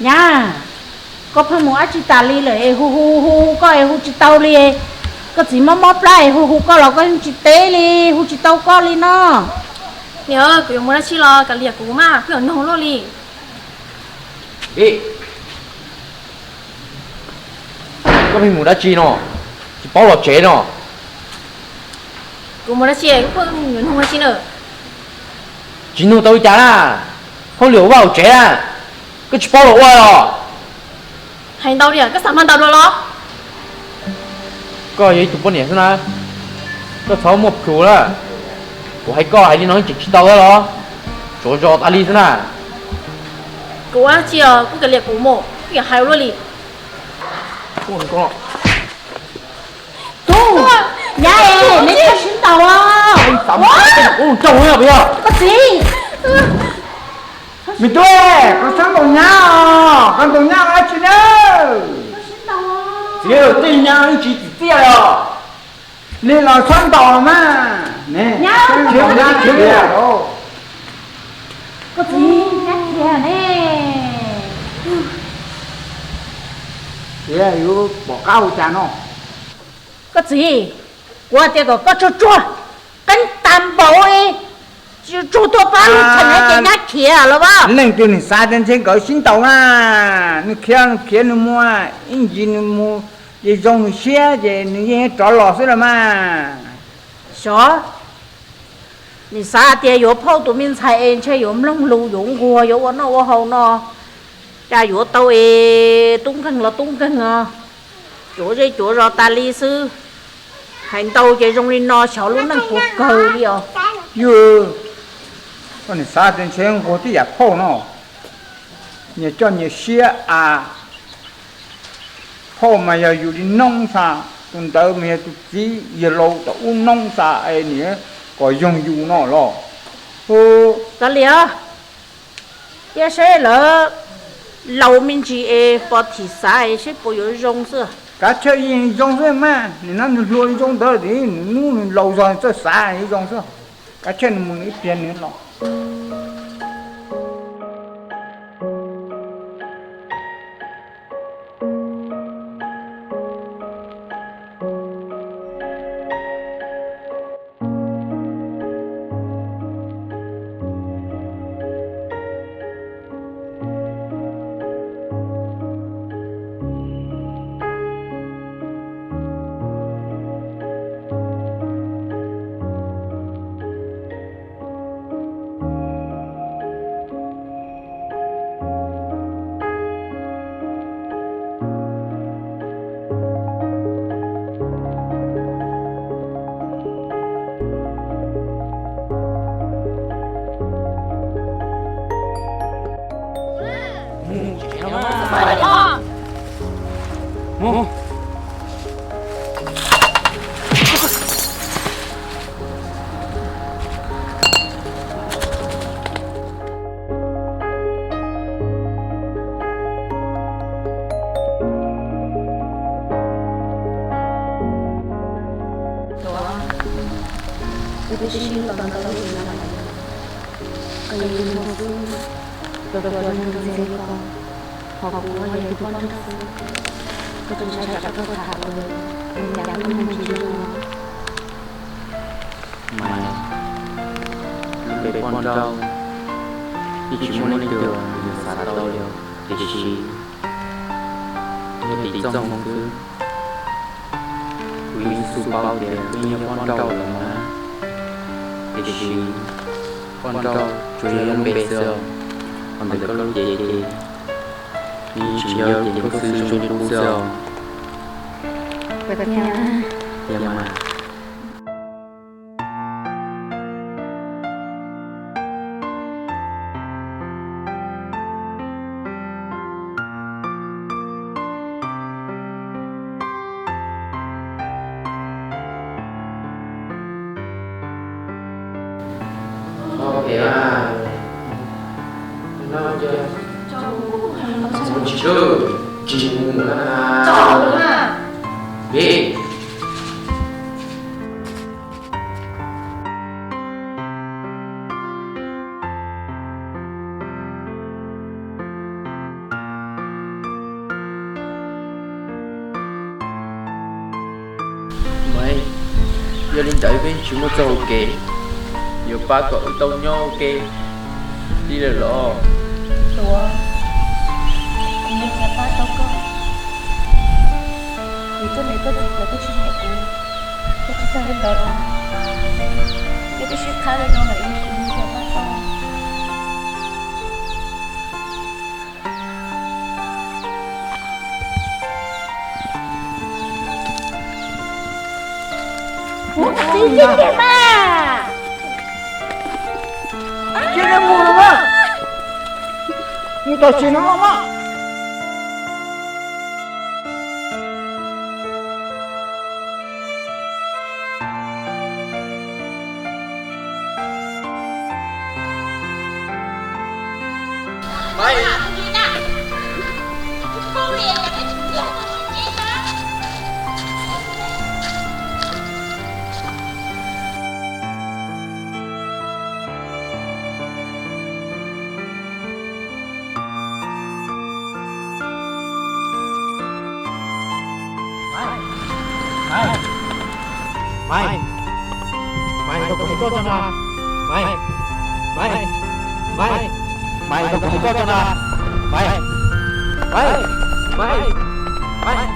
Nyab, koj pheej mus dab tsi tas li lawm es hu hu hu hu koj es hu tsis tau li. Koj txiv mob mob plab es hu hu koj los koj yeej tsis teb li, hu tsis tau koj li no. Niam, kuv yuav mus dab tsi los kav liam kuv mas, kuv yuav noog luaj li. Koj pheej mus dab tsi no? Tsis paub los tsev no. Kuv mus dab tsi, koj pheej yuav noog dab tsi na? Tsis nug tau li cas na, hauj lwm vaj hauv tsev na, koj tsis paub los ua los? Hais ntau diam, koj xav mag ntau dua los? Koj yog ib tug poj niam xwb na, koj txhob muaj plhus na. Kuv hais koj hais li no tseem tsis tau los? Tsuav zos tas li xwb na. Kuv ua dab tsi os, kuj kav liam kuv mus, kuj yuav hais ua luaj li. Tub, nyab es, neb txhob sib ntaus os. Koj txiv, me tub, koj txhob ntaus nyab os, koj ntaus nyab ua dab tsi na? Txiv, tej nyab yeej tsis txim txiaj li os. Nej los txhob ntaus mas, nyab, koj txiv, nyab khiav ne. Yuav pom qab ua cas no. Koj txiv, kuv hais tias kom koj tsuag tsuag, qeeb tas npaum li, tsuag tuaj pab lub tshais na ces nyab khiav los as. Leej twg nws xav tias ntshe nkawd sib ntaus na, nws khiav nws khiav nws mus, ib ntsis nws mus ces zoo nws siab ces nws yeej rov los xwb los mas. Xyov, nws xav tias yuav phauj tus me ntxhais es ntshe yuav mloog lus yuav nquag yuav ua noj ua haus no, cas yuav tau es tub nkeeg los tub nkeeg os, cuav zej cuav zos tas li xwb. Hais ntau ces zoo li no xyov lub neej puas kawg li os. Yog, koj nim xav tias ntshe nquag tib yam phauj no, nyias coj nyias siab as. Phauj mas yog yus li noob xav, tus ntawd mas yog tus txiv yawg laus tom ub noob xav es nim kom yoog yus no los. Kav liam, cia seb lawv laus me ntsis es pov thim xav es seb puas yuav zoo xwb. Kav tsij yeej zoo xwb mas, nim no nws hluas zoo ntawd, nws hnub nws laus zog txawj xav zoo xwb. Kav tsij nws mus ib pliag nws los. Koj yog ib tug muaj xwb, koj tus poj nrauj xwb, koj tus ntshai tsam koj tham kuv, kuv cas koj muaj ntsis zoo. Mas lub npe poj nrauj yeej tsis muaj leej twg yuav xav tau li, tiam sis yog tim txoj hmoo xwb, kuv yeej xub paub tias koj yeej yog poj nrauj lawm no na. Tiam sis poj nrauj tsuas yog lub npe xwb os, ho ntawm koj lub cev ces yeej tsis yog cev nkauj xwb zoo li qub xwb os. Tiag mas. Yog li ntawd peb tsis muaj txoj hau kev yuav pab kom wb tau nyob ua ke li lawm los? Tuav, kuv yeej yuav pab tau koj. Vim koj niam koj txiv lawv twb tsis nyiam kuv, koj tsis txawj li ntawd los, yog twb sib qhab li no lawm kuv yeej yuav pab koj. Tsis txhob mus los mas, mus tam sim no mas. Maiv, Maiv, Maiv, nrog kuv mus coj tso na. Maiv, Maiv, Maiv, Maiv, nrog kuv mus coj tso na. Maiv, Maiv, Maiv, Maiv.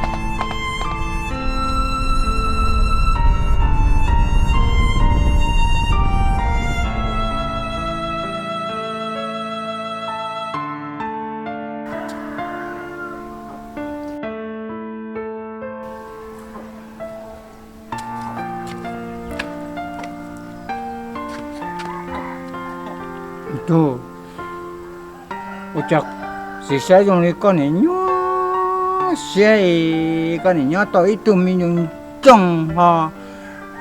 Tug, ua cas txiv saib zoo li koj niam nyuaj siab es koj niam nyob tau ib tug me nyuam ntsoog ho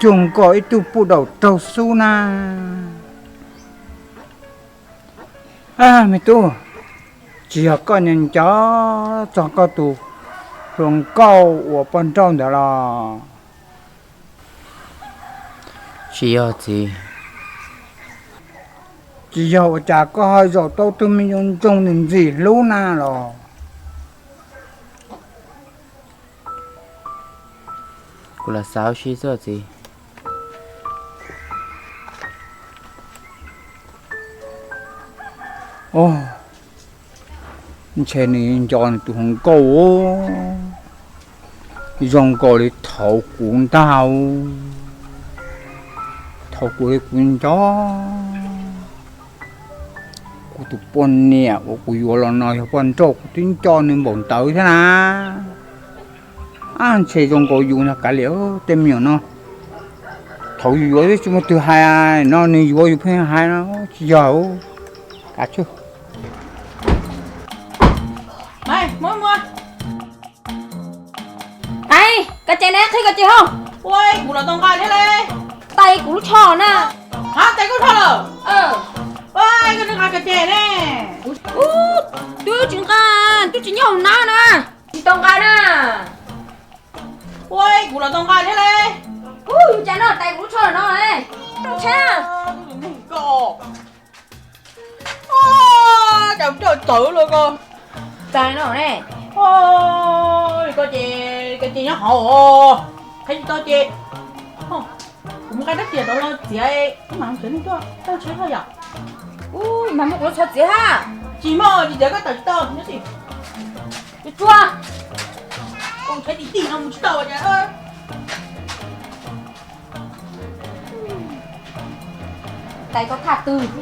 cuag nkaus ib tug puj daum raug xub na. Me tub, tsis yog koj nco txog koj tus hluas nkauj uas poj nrauj ntawd los? Tsis yog txiv. Tsis yog ua cas koj ho zaum tau tug me nyuam ntsoog ntxim hlub na los? Kuv lam xav ua si xwb txiv. Ntshe nws nco nws tus hluas nkauj zoo nkaus li thaum kuv ntag. Thaum kuv li kuv nco, kuv tus poj niam uas kuv yuav los no yog poj nrauj, kuv twb nco nws npaum ntawd thiab na. Ntshe zoo nkaus yus ntag kav liam tej me nyuam no. Thaum yus yuav twb tsis muaj twg hais no, nws yuav yus pheej hais no tsis yog. Kav tsij. Tais, koj ces ne, qhib koj ces ho. Ua kuv los tau nqa thiab le. Tais kuv lub tsho na. Ha, tais koj tsho lawm? Ua koj nqa koj ces ne. Twb tsis nqa, twb tsis nyob hauv nab na. Tsis tau nqa na. Ua kuv los tau nqa thiab le. Ua cas no tais kuv lub tsho no. Cas coj tawv los koj. Cas no ne. Koj ces, koj ces nyob hauv, qhib tsis tau ces kuv mus nqa rab riam rau los txiav, wb mam mus txiav neeg tuaj, tau tsheb tuaj yom. Mas muab kuv lub tsho txiav ha. Tsis muaj, tsis txiav koj tawm tsis tau nyob tsis. Tsuag, tsheb tim tim no mus tsis tau cas. Tais koj thaj twg?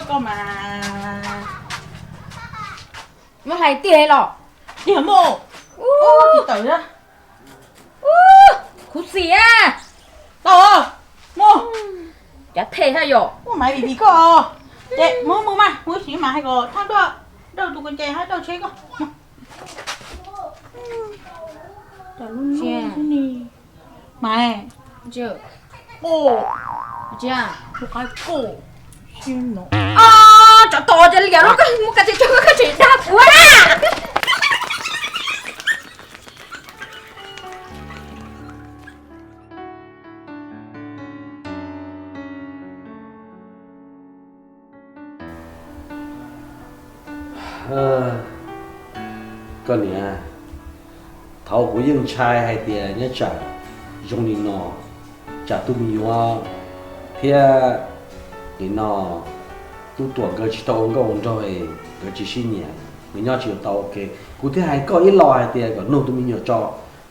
Koj mas. Muab hais tiag los? Tiag mas. Tsis tawm. Khuv xim a. Tau, mus. Cav phem haj yom. Muaj maiv vim vim koj. Ces mus mus mas, mus ib sim mas hais kom thaj tuaj, dauj tus koj ces hab dauj tsheb koj. Maiv, ua qaib koj. Tsov tom ces liam rau koj mus, koj tsis tso koj tseem dag kuv a. Koj niam, thaum kuv yeej ntshai hais tias nyob tsam zoo li no, tsam tus me nyuam thiab nim no Tub Tuam nkawd tsis tau ua nkauj ua nraug, nkawd tsis sib nyiam, nkawd nyob tsis tau ua ke. Kuv thiaj hais koj ib los hais tias kom nug tus me nyuam tso.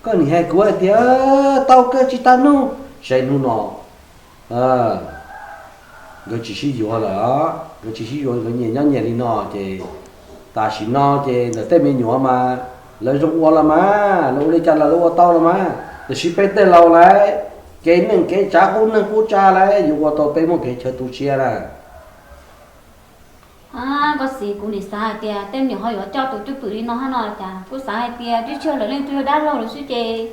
Koj nim hais kuv hais tias tau kawg tsis tas nug, saib hnub no nkawd tsis sib yuav lawm, nkawd tsis sib yuav, nkawd nyias nyob nyias li no ces tam sim no ces ntawm tej me nyuam mas lawv zoo ua los mas, lawv ua li cas los lawv ua tau los mas, tiam sis peb tej laus lawm, kev neej kev tsav qub neej qub tsa lawm, yuav ua tau peb muaj kev chaw tu siab na. Koj txiv, kuv nim xav hais tias tej me nyuam ho yuav coj tus cwj pwm li no hab no cas kuv xav hais tias twb tsis yog lawv leej twg yog dab laug lawm xwb ces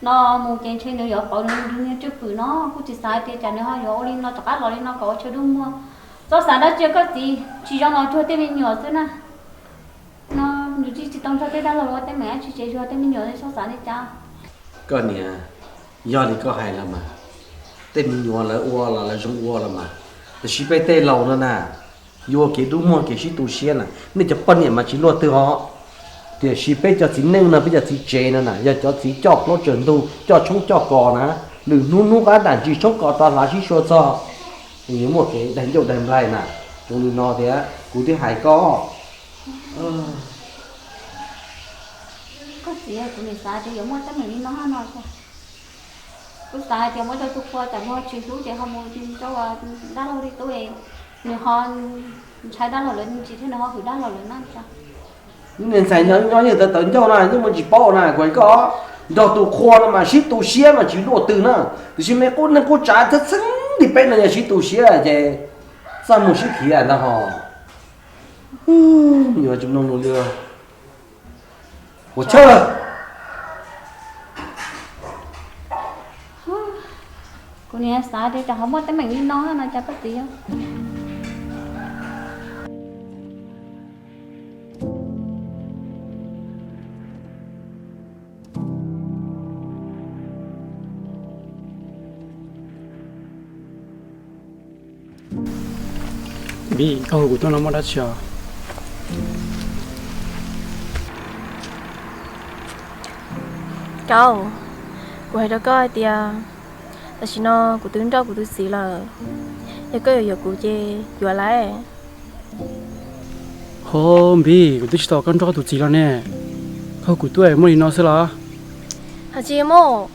no mus ces ntshe nws yuav pauv nws cwj pwm no, kuv tsis xav hais tias cas nws ho yuav ua li no rov qab los li no kom ua chaw dub muag. Txhob xav dab tsi koj txiv, tsis zoo los cuag tej me nyuam xwb na. No nws tsis tsis tau nrog tej dab laug ua teeb meem dab tsi ces cuag tej me nyuam, txhob xav li cas. Koj niam, yog li koj hais los mas, tej me nyuam lawv ua los lawv zoo ua los mas, tiam sis peb tej laus no na, yuav kev dub muag kev sib tu siab na, nej cov poj niam mas tsis luaj twg os. Tiam sis peb cov txiv neej no, peb cov txiv tsev no na, yog cov txiv coj plaub tsawg ntug, coj tshoob coj kos na, lwm hnub hnub qab nram ntsis tshoob kos rov hlav sib sua txog, yuav muaj kev daig ncauj daig nplaig na. Zoo li no tias kuv twb hais koj. Koj txiv, kuv nim xav tias yuav muaj teeb meem li no no, kuv xav hais tias muab rau tus qhua tsam nws ho tsis hlub ces ho mus rau dab laug li tub, nws ho ntshai dab laug lawm ntsis thiab nws ho hwm dab laug lawm na. Niag ntxhais nyob nyob yeej tawv tawv ncauj na, yeej muaj tsis paub na, kuv hais koj, nrog tus qhua no mas sib tu siab mas tsis luaj twg na, tiam sis me qub neej qub tsav txheeb txheeb li peb no yog sib tu siab ces txaj muag sib khiav ntag ho. Yuav tsis mloog lus li. Ua tshawj. Kuv nim xav tias cas ho muaj teeb meem li no no cas koj txiv. Npis, koj hu kuv tuaj no muaj dab tsi os? Kauj, kuv hais rau koj hais tias tam sim no kuv twb nrauj kuv tus txiv lawm, yog koj yuav yuav kuv ces yuav lauj. Ho Npis, kuv twb tsis tau koj nrauj tus txiv los ne, koj hu kuv tuaj muaj li no xwb los? Hais tsis muaj,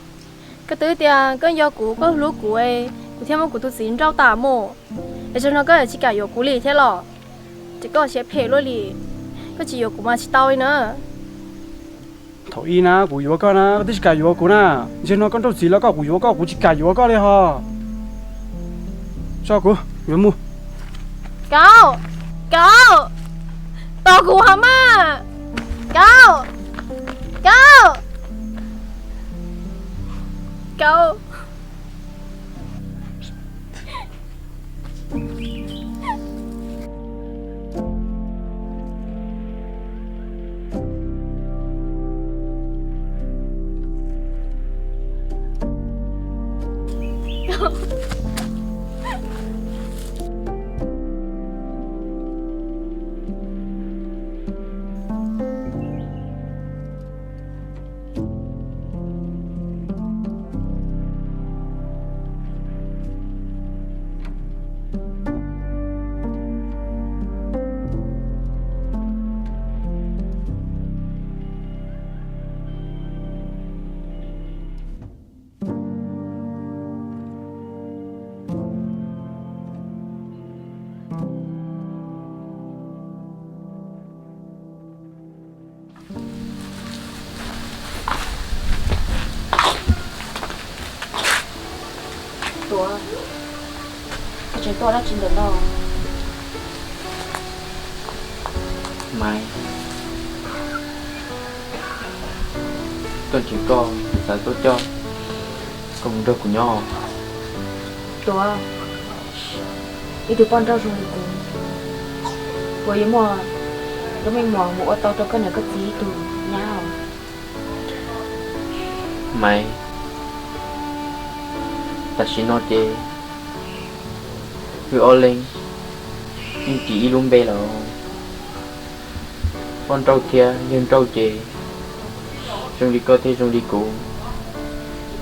koj twb tias koj nco kuv, koj hlub kuv, kuv thiaj muab kuv tus txiv nrauj tas mus. Es zaum no koj tsis kam yuav kuv li thiab los? Ces koj siab phem luaj li, koj tsis yuav kuv mas tsis tau li na. Thaum ub na kuv yuav koj na, koj twb tsis kam yuav kuv na. Zaum no koj nrauj txiv los koj, kuv yuav koj, kuv tsis kam yuav koj li ho. Tso kuv yuav mus. Kauj, Kauj, tos kuv hos mas. Kauj, Kauj, Kauj. Tuam, koj tseem tuaj dab tsi ntawm no? Maiv, tuaj ntseeg koj, xav tuaj coj koj mus nrog kuv nyob. Tuam, ib tug poj nrauj zoo li kuv, puas yuav muaj lub meej mom mus ua tau rau koj niam koj txiv ib tug nyab os? Maiv, tam sim no ces wb ob leeg yeej ris ib lub npe lawm. Poj nrauj thiab yawg nrauj ces zoo li koj thiab zoo li kuv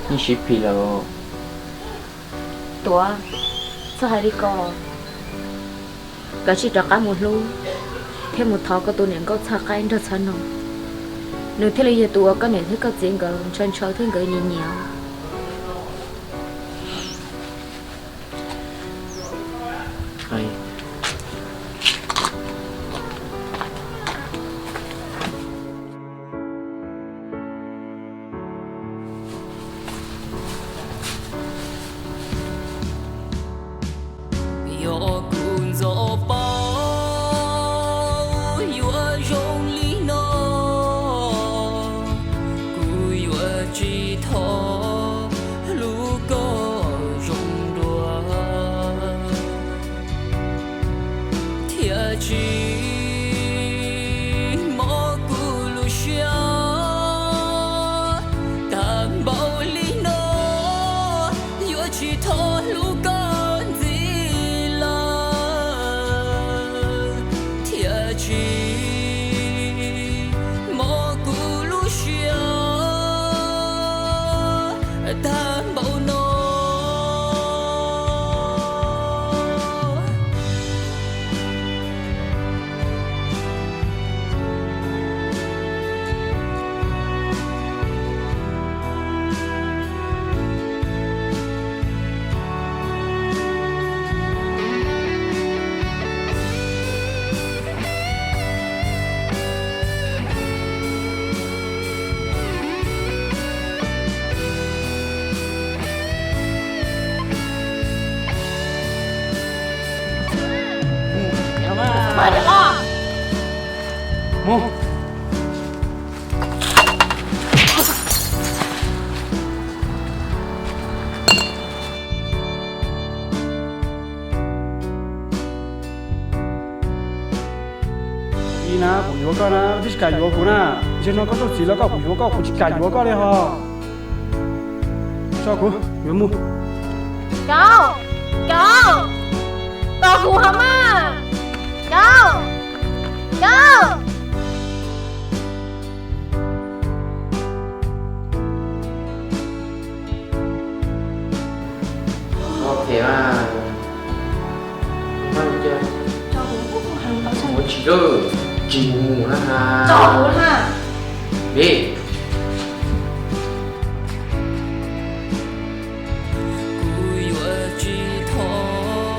yeej sib phim lawm. Tuav, txhob hais li ko. Koj sim rov qab mus hlub thiab mus thov koj tus niam nkauj Txhaj Qaib nrog Txhaj Noog, nws thiaj li yog tus uas koj niam thiab koj txiv nkawd ntshaw ntshaw thiab nkawd nyiam nyiam. Yog kuv ntxov paub yuav zoo li no, kuv yuav tsis thov hlub koj zoo dua, thiaj tsis mob kuv lub siab tag npaum li no. Yuav tsis thov hlub koj ntxiv lawm, thiaj tsis mob kuv lub siab tag npaum no. Li na kuv yuav koj na, twb tsis kam yuav kuv na. Zaum no koj raug txim los koj, kuv yuav koj, kuv tsis kam yuav koj li hos. Tso kuv yuav mus. Kauv, Kauv, tos kuv hos mas. Kauv, Kauv. Ua tsis, tsis mus na. Kuv yuav tsis thov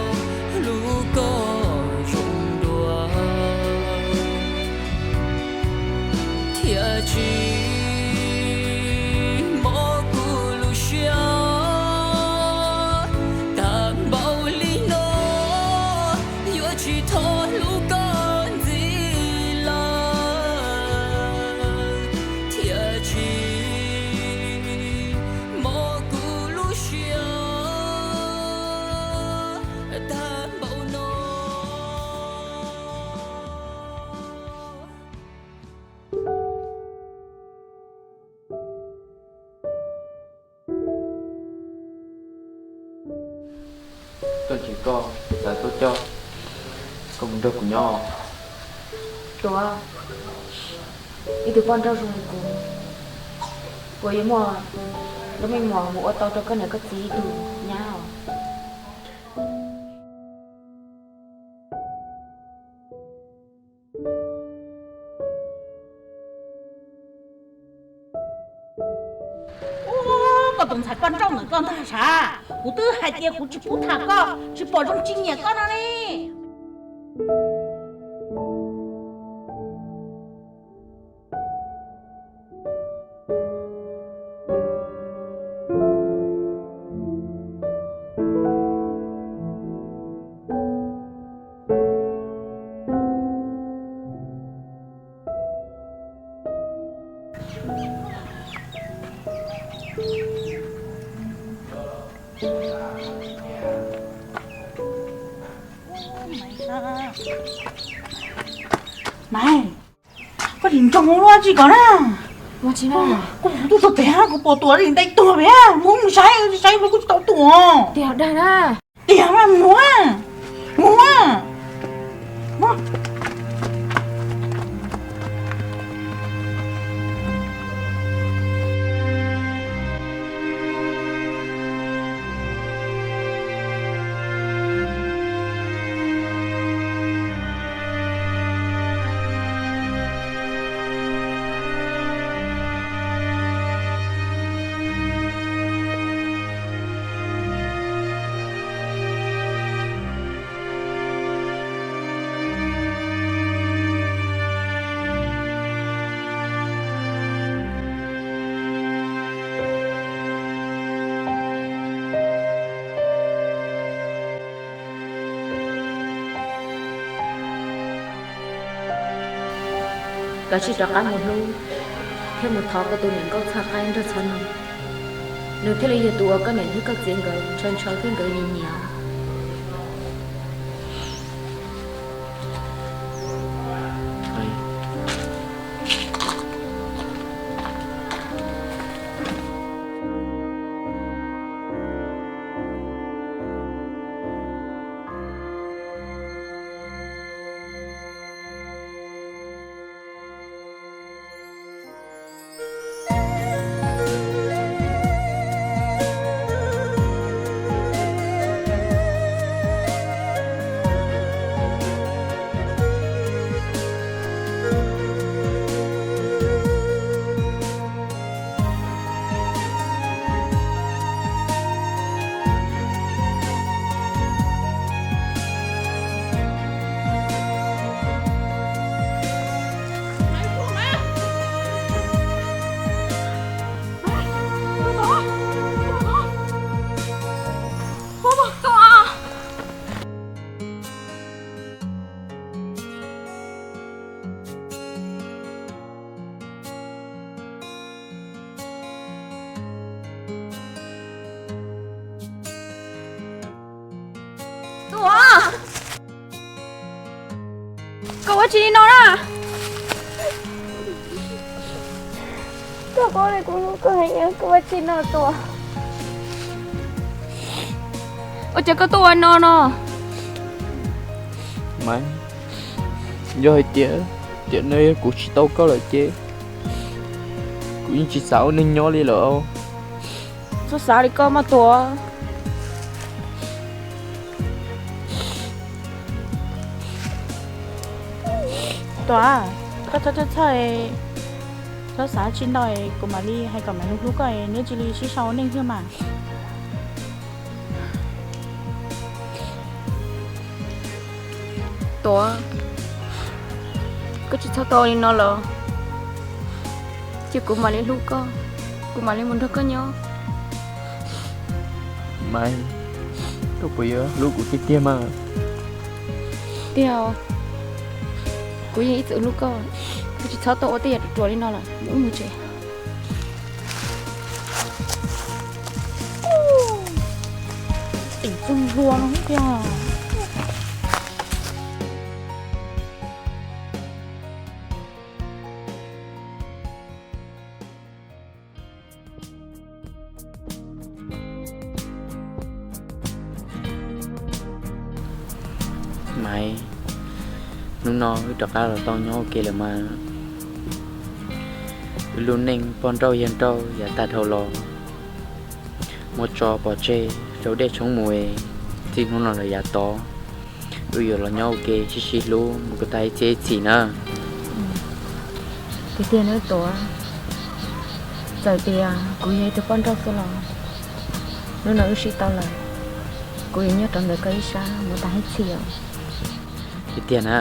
hlub koj zoo dua, thiaj tsis mob kuv lub siab tag npaum li no. Yuav tsis thov hlub koj ntxiv lawm, thiaj tsis mob kuv lub siab tag npaum no. Tuaj nrhiav koj, xav tuaj coj koj mus nrog kuv nyob. Tuav, ib tug poj nrauj zoo li kuv, puas yuav muaj lub meej mom mus ua tau rau koj niam koj txiv ib tug nyab os? Ub, koj tus ntxhais poj nrauj ntawm koj ntag sav, kuv twb hais tias kuv tsis pub tham koj, tsis pom zoo tsis nyiam koj no li. Maiv, koj tsis ntsoov ua tsi ko na. Koj puas tuaj txog pem, kuv pom Tuam li ntais tuag pem, mus mus saib, saib kuj tsis tau Tuam. Tiag dag na. Tiag mas mus, mus. Koj sim rov qab mus hlub thiab mus thov koj tus niam nkauj Txhaj Qaib nrog txhob no, nws thiaj li yog tus uas koj niam thiab koj txiv nkawd ntshaw ntshaw thiab nkawd nyiam nyiam. Tuam, koj ua tsi li no na? Koj paub li kuv hlub koj heev, koj ua tsi no Tuam? Ua cas koj tuaj ua no no? Maiv, yog hais tias tiam no yog kuv tsis tau koj lawm ces kuv yeej tsis xav ua neej nyob li lawm. Txhob xav li koj maj Tuam. Tuam, koj txhob txhawj txhawj, txhob xav tsis ntau, kuv mam li hais kom Maiv hlub hlub koj, neb cia li sib sau ua neej xwb mas. Tuam, koj tsis txhob tau li no los, cia kuv mam li hlub koj, kuv mam li mus nrog koj nyob. Maiv, koj puas yuav hlub kuv tiag tiag mas? Tiag, kuv yeej ib txwm hlub koj, koj tsis txhob tau ua tej yam ruam ruam li no lawm, mus wb mus tsev. Tim txog nplua no tiag. Maiv, hnub no wb rov qab los tau nyob ua ke lawm mas. Wb lub neej poj nrauj yawg nrauj yav tag dhau los, muab tso pov tseg rau dej tshoob mus, txij hnub no lawm yav tod wb yuav los nyob ua ke sib sib hlub mus kom tag ib txhiab ib txhis na. Tiag tiag nawb Tuam, txawm tias kuv yog ib tug poj nrauj xwb los hnub no wb sib tau lawm, kuv yuav nyob rau ntawm koj ib sab mus tag ib txhis os. Tiag tiag na.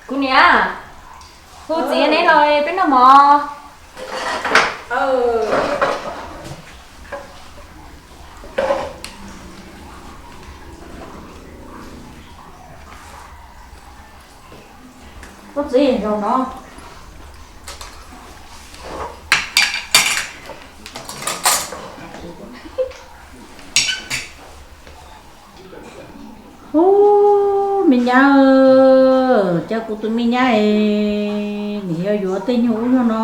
Kuv niam, hu txiv neb los peb noj mov. Koj txiv zaum no. Nyab, cas kuv tus me nyab es nim yog yuav tej nyuag ub nyuag no,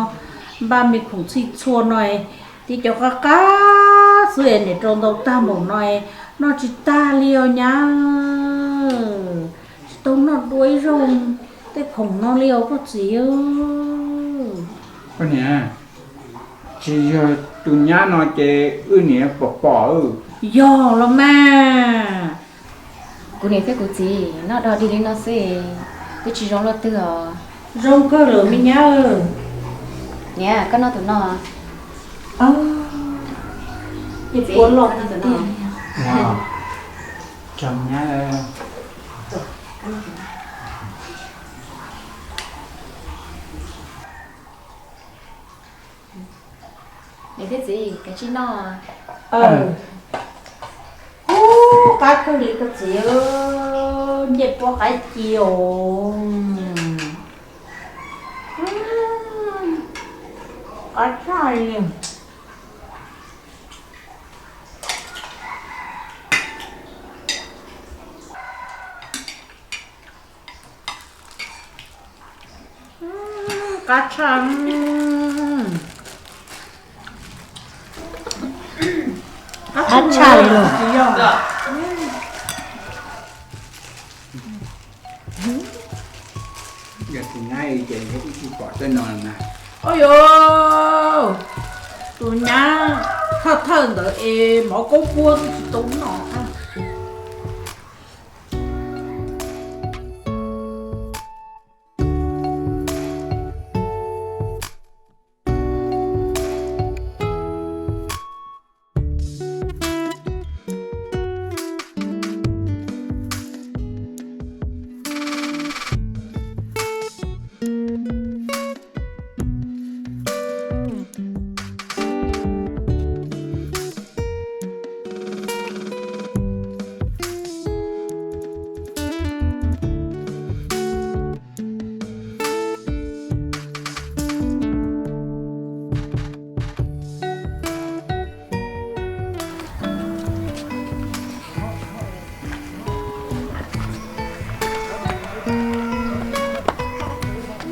npaj me khoom txhij txhua no es, tib co qab qab xwb es nim rau ntau tag npaum no es noj tsis tag li os nyab. Tsis tau noj dua ib zaug tej khoom no li os koj txiv. Koj niam, tsis yog tus nyab no ces wb niam pom pom. Yog los mas. Kuv niam thiab kuv txiv noj dog dig li no xwb, twb tsis zoo luaj twg os. Zoo kawg lawm me nyab. Niam, koj noj tus no. Ib puab loj tiag tiag. Niam thiab txiv, kav tsij noj. Ub, qab kawg li koj txiv, ncej puab qab ci os. Qab tshaj li. Qab tshaj, qab tshaj li los. Yog tus nyab ces wb tsis pom tej no na. Ua yog tus nyab thawj thawj ntawd es mov koob puab twb tsis tau noj.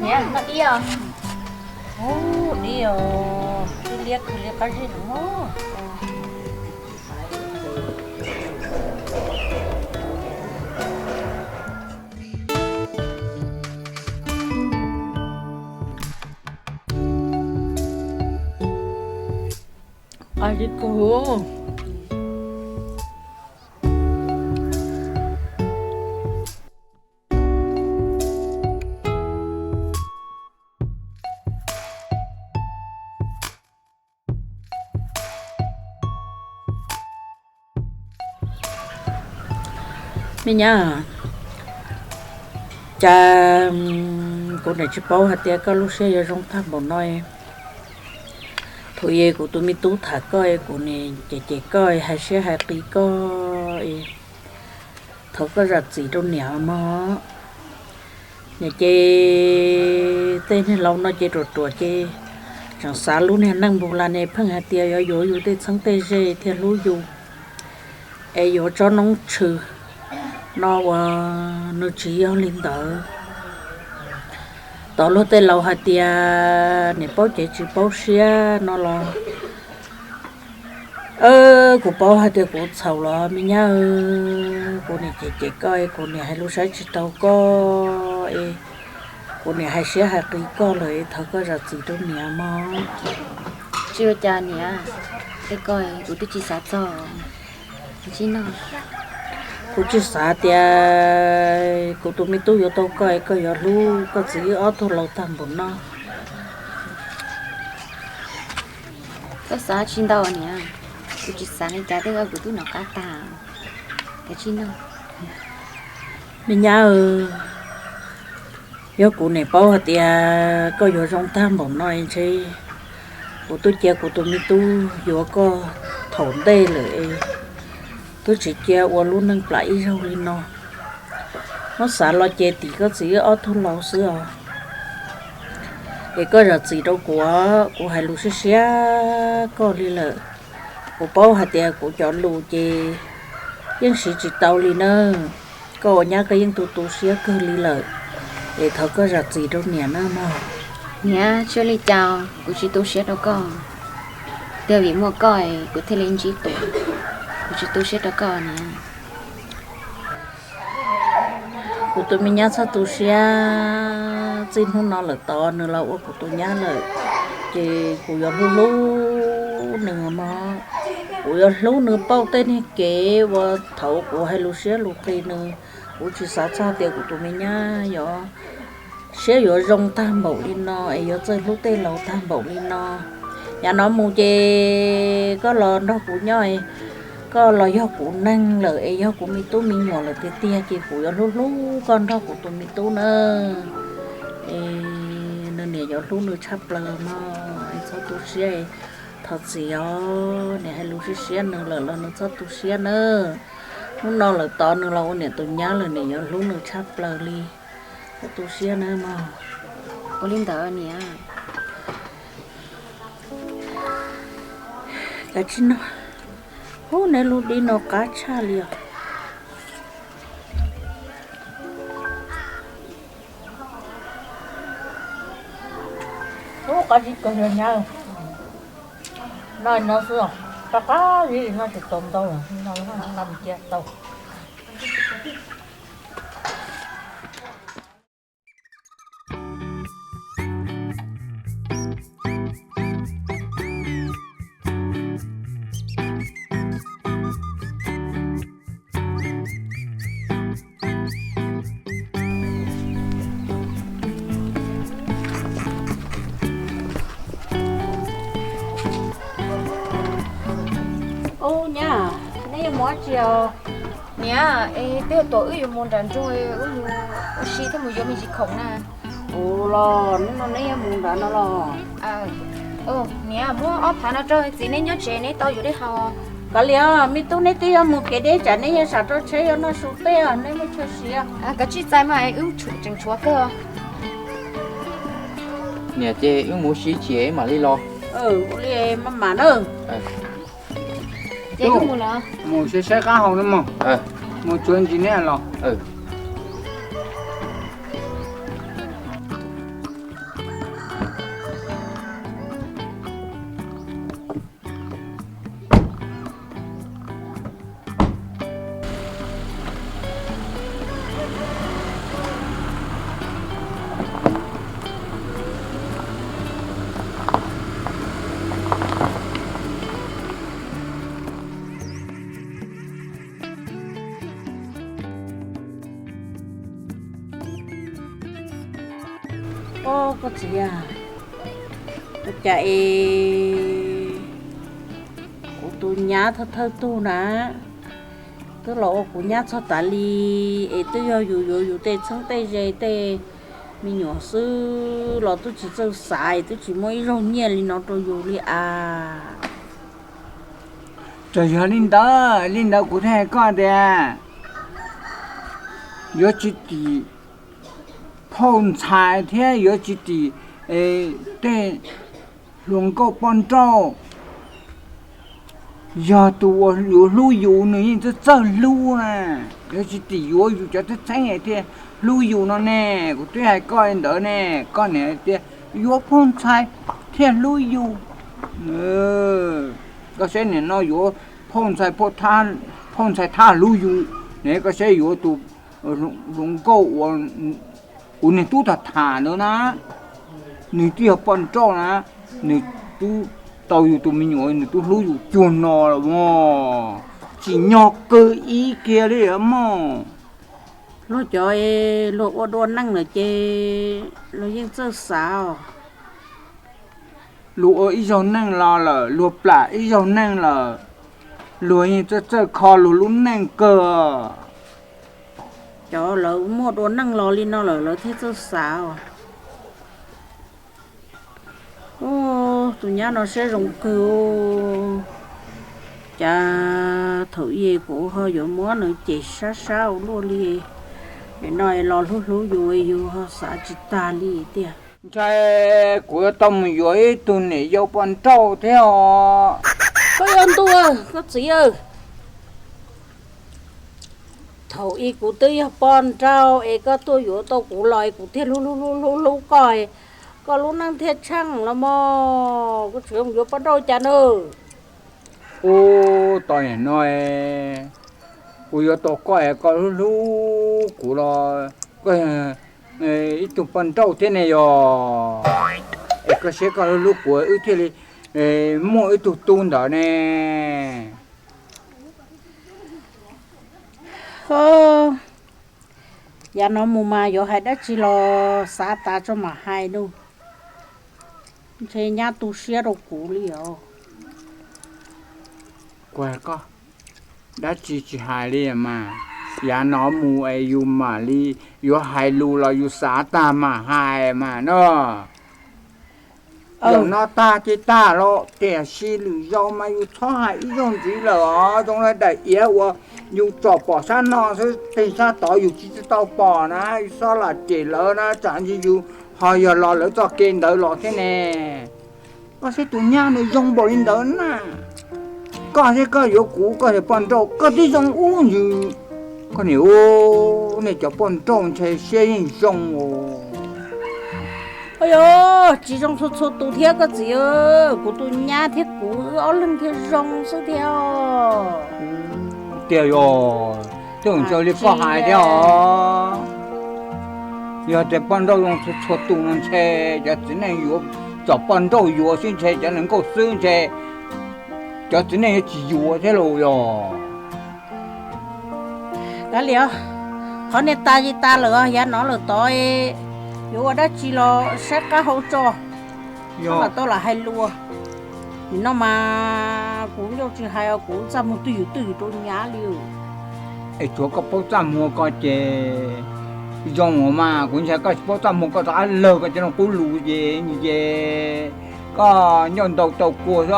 Niam, noj dib os. Ub, dib os, dib liab kawg li qab zib no. Qab zib kawg. Me nyab, cas kuv niam tsis paub hais tias koj lub siab yuav zoo tag npaum no. Thaum ub kuv tus me tub tham koj es kuv niam cem cem koj, hais siab hais qis koj es thov koj zam txim rau niam mog. Niam ces tej niag laus no ces ruam ruam ces tseem xav lub niag neej npug las ne, pheej hais tias yuav yuav yus tej txheeb tej ze thiaj hlub yus, es yuav tsob noob tshwm no uas nws tsis yog li ntawd. Tos luag tej laus hais tias niam paub cev tsis paub siab no los, kuv paub hais tias kuv txhaum los me nyab, kuv niam cem cem koj, kuv niam hais lus saib tsis taus koj, kuv niam hais siab hais qis koj lawm, thov koj zam txim rau niam mog. Tsis ua cas niam, tej ko kuv twb tsis xav txog. Kuv tsis xav tias kuv tus me tub yuav tau koj, koj yuav hlub koj txiv wb ob tug laus tag npaum no. Koj xav tsis ntau niam, kuv tsis xav li cas, tej ko kuv twb nov qab tag. Kav tsij noj. Me nyab, yog kuv niam paub hais tias koj yuav zoo tag npaum no ntshe kuv twb cia kuv tus me tub yuav koj thaum ntej lawm, twb tsis cia ua lub neej plam ib zaug li no. Muab xav los ces tim koj txiv wb ob tug laus xwb os. Es koj zam txim rau kuv, kuv hais lus siab siab koj li lawm. Kuv paub hais tias kuv cov lus ces yeej siv tsis tau li nawb. Koj ua nyab koj yeej tu tu siab kawg li lawm, es thov koj zam txim rau niam na mog. Niam, tsis ua li cas, kuv tsis tu siab rau koj. Tiag vim muaj koj kuv thiaj li ntsib tus, kuv tsis tu siab rau koj niam. Kuv tus me nyab txhob tu siab, txij hnub no lawm tod nws los ua kuv tus nyab lawm, ces kuv yuav hlub hlub nws mog. Kuv yuav hlub nws pauj tej niag kev uas thaum kuv hais lus siab lus qis nws, kuv tsis xav txog tias kuv tus me nyab yuav siab yuav zoo tag npaum li no es yuav txawj hlub tej laus tag npaum li no. Yav no mus ces koj los nrog kuv nyob, koj los yog kuv neeg lawm es yog kuv me tub me nyuam lawm tiag tiag ces kuv yuav hlub hlub koj nrog kuv tus me tub na. Es nws niam yuav hlub nws tshaj plaws no, es txhob tu siab, thov txim os. Niam hais lus siab siab nws lawm los nws txhob tu siab na. Hnub no lawm tod nws los ua niam tus nyab lawm niam yuav hlub nws tshaj plaws li. Txhob tu siab na mog. Ua li ntawd niam. Kav tsij noj. Ub, neb lub dib no qab tshaj li os. Ub, qab zib kawg li nyab. Noj no xwb os, qab qab zib li no tsis tau ntau, no cia tau. Ub nyab, neb yuav mus dab tsi os? Niam, es twb yog tias wb yuav mus nram nroog, wb mus ua si thiab mus yuav me ntsis khoom na. Ua los hnub no neb yuav mus nrad no los? Niam, muab ob phav no rau txiv neb nyob tsev neb tau yuav dej haus. Kav liam, me tub neb twb yuav mus kev deb tsam neb yuav sam rau tsheb yuav noj su tej os, neb muaj chaw siav. Kav tsij txais mas, wb tseem tshuav kawg. Niam, ces wb mus ua si tsis mam li los? Ua li maj mam na. Ces wb mus los? Mus saib saib qab hau na mog. Mus tsuav ntsis neb los. Ub, koj txiv a, ua cas es kuv tus nyab thawj thawj tug na, twb los ua kuv nyab txog tas li, es twb yog yus yuav yus tej txheeb tej ze tej me nyuam xwb los twb tsis txawj xav es twb tsis muaj ib zaug nyiaj li no rau yus li as. Txawm yog li ntawd, li ntawd kuv thiaj hais koj tias yuav tsis tim phauj ntxhais thiab yuav tsis tim tej hluas nkauj poj nrauj. Yog tus uas yuav hlub yus nws yeej txawj txawj hlub na, yuav tsis tim yuav yus cov txheeb txheeb thiaj hlub yus no ne. Kuv twb hais koj li ntawd ne, koj niam hais tias yuav phauj ntxhais thiaj hlub yus. Koj saib nim no yuav phauj ntxhais, phauj ntxhais thab hlub yus ne, koj saib yuav tus hluas nkauj uas kuv niag tub tham tham ntawd na, nws twb yog poj nrauj na, nws twb tau yus tus me nyuam nws twb hlub yus cuag no los mas, tsim nyog kawg ib kiag li mog. Luag cov luag ua dua neej lawm ces luag yeej txawj xav os. Luag ua ib zaug neej los lawm, luag plam ib zaug neej lawm, luag yeej txawj txawj kho luag lub neej kawg. Cov lawv muaj dua neej los li no lawm lawv thiaj txawj xav os. Ub, tus nyab no siab zoo kawg. Cas thaum ub kuv ho yuav muab nws cem sab sab ua luaj li, nim no los hlub hlub yus, yus ho xav tsis tag li tiag. Ntshai kuv yuav tau mus yuav ib tug niam yau poj nrauj thiab os. Koj yuav ntuj, koj txiv aw. Thaum ub kuv twb yog poj nrauj es koj tuaj yuav tau kuv los es kuv thiaj hlub hlub hlub hlub koj, koj lub neej thiaj tsheej los mas. Koj tseem yuav poj nrauj cas nawb? Ub, tau nim no kuv yuav tau koj es koj hlub hlub kuv los koj ib tug poj nrauj thiab ne yog? Es koj saib koj hlub hlub kuv wb thiaj li muaj ib tug tub ntawd ne. Yav no mus mas yuav hais dab tsi los xav tas tso mam hais nawb. Ntshe nyab tu siab rau kuv li os. Kuv hais koj, dab tsi tsis hais li mas, yav no mus es yus mam li yuav hais lus los yus xav tag mam hais mas no. Zaum no tag ces tag los tiam sis lwm zaus mas yus txhob hais ib zaug ntxiv lawm os. Zoo li daim iav uas yus tsom pom sab no xwb, tej sab tod yus tsis tau pom na, yus txhob lam cem lawv na, tsam ntsis yus ho yog los lawv txoj kev ntawd los thiab ne. Koj saib tus nyab nws zoo npaum li ntawd na. Koj saib koj yuav kuv koj yog poj nrauj koj twb zoo ub ntsis. Koj niam ub, nej cov poj nrauj ntshe siab yeej zoo os. Yog tsis zoo txhua txhua tus thiab koj txiv, kuv tus nyab thiab kuv wb ob leeg thiaj zoo xwb thiab. Tiag yog, twb zoo li koj hais thiab os. Yog tias poj nrauj zoo txhua txhua tus no ntshe cov txiv neej yuav tsom poj nrauj yuav xwb ntshe cov neeg nkauj xwb ntshe cov txiv neej yuav tsis yuav thiab los yog. Kav liam, qhov niag tas ces tas lawm, yav no lawm tod, yuav ua dab tsi los saib qab hau tso, txhob lam tau lam hais lus. Nim no mas kuv ncauj tsis hais os, kuv txaj muag twj ywm twj ywm rau nyab li. Es tsuav koj paub txaj muag koj ces zoo mas, kuv ntshai koj tsis paub txaj muag koj rov qab lawg koj cov no qub lus ces, ces koj ncauj ntau tau kua xwb.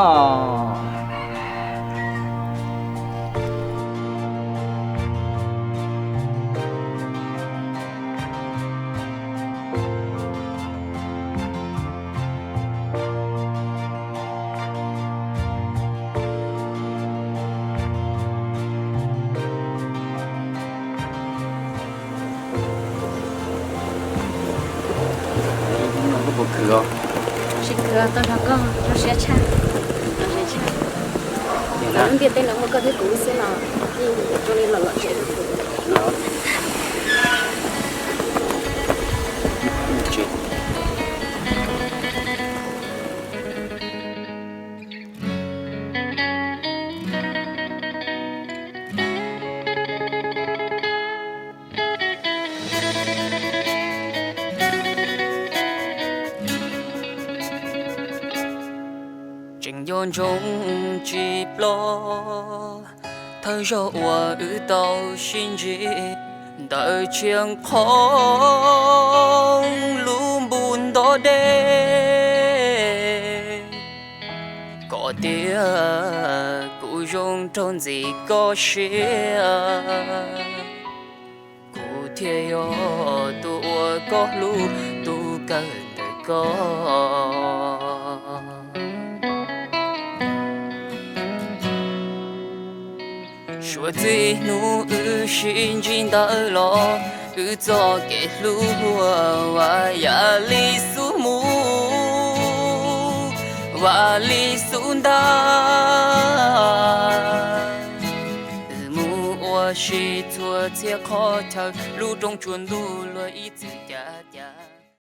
Tsis khwv, tau nrog koj zoo siab tshaj. Zoo siab tshaj. Lub ntiaj teb no muaj koj thiab kuv xwb no, yeej zoo li los lom zem rau kuv. Tseem nco ntsoov tsis ploj thawj zaug uas wb tau sib ntsib ntawm tshiab qhov lub npus nto dej. Koj tias kuv zoo raug ntxim koj siab, kuv thiaj yog tus uas koj hlub, tus kawg ntawm koj. Suav txij hnub wb sib ntsib ntawd los, wb txoj kev hlub vas yam li xub mus, vas li xub ntab, mus ua si txhua txhia qhov chaw, lub rooj tsuas ntuj luag ib txhis.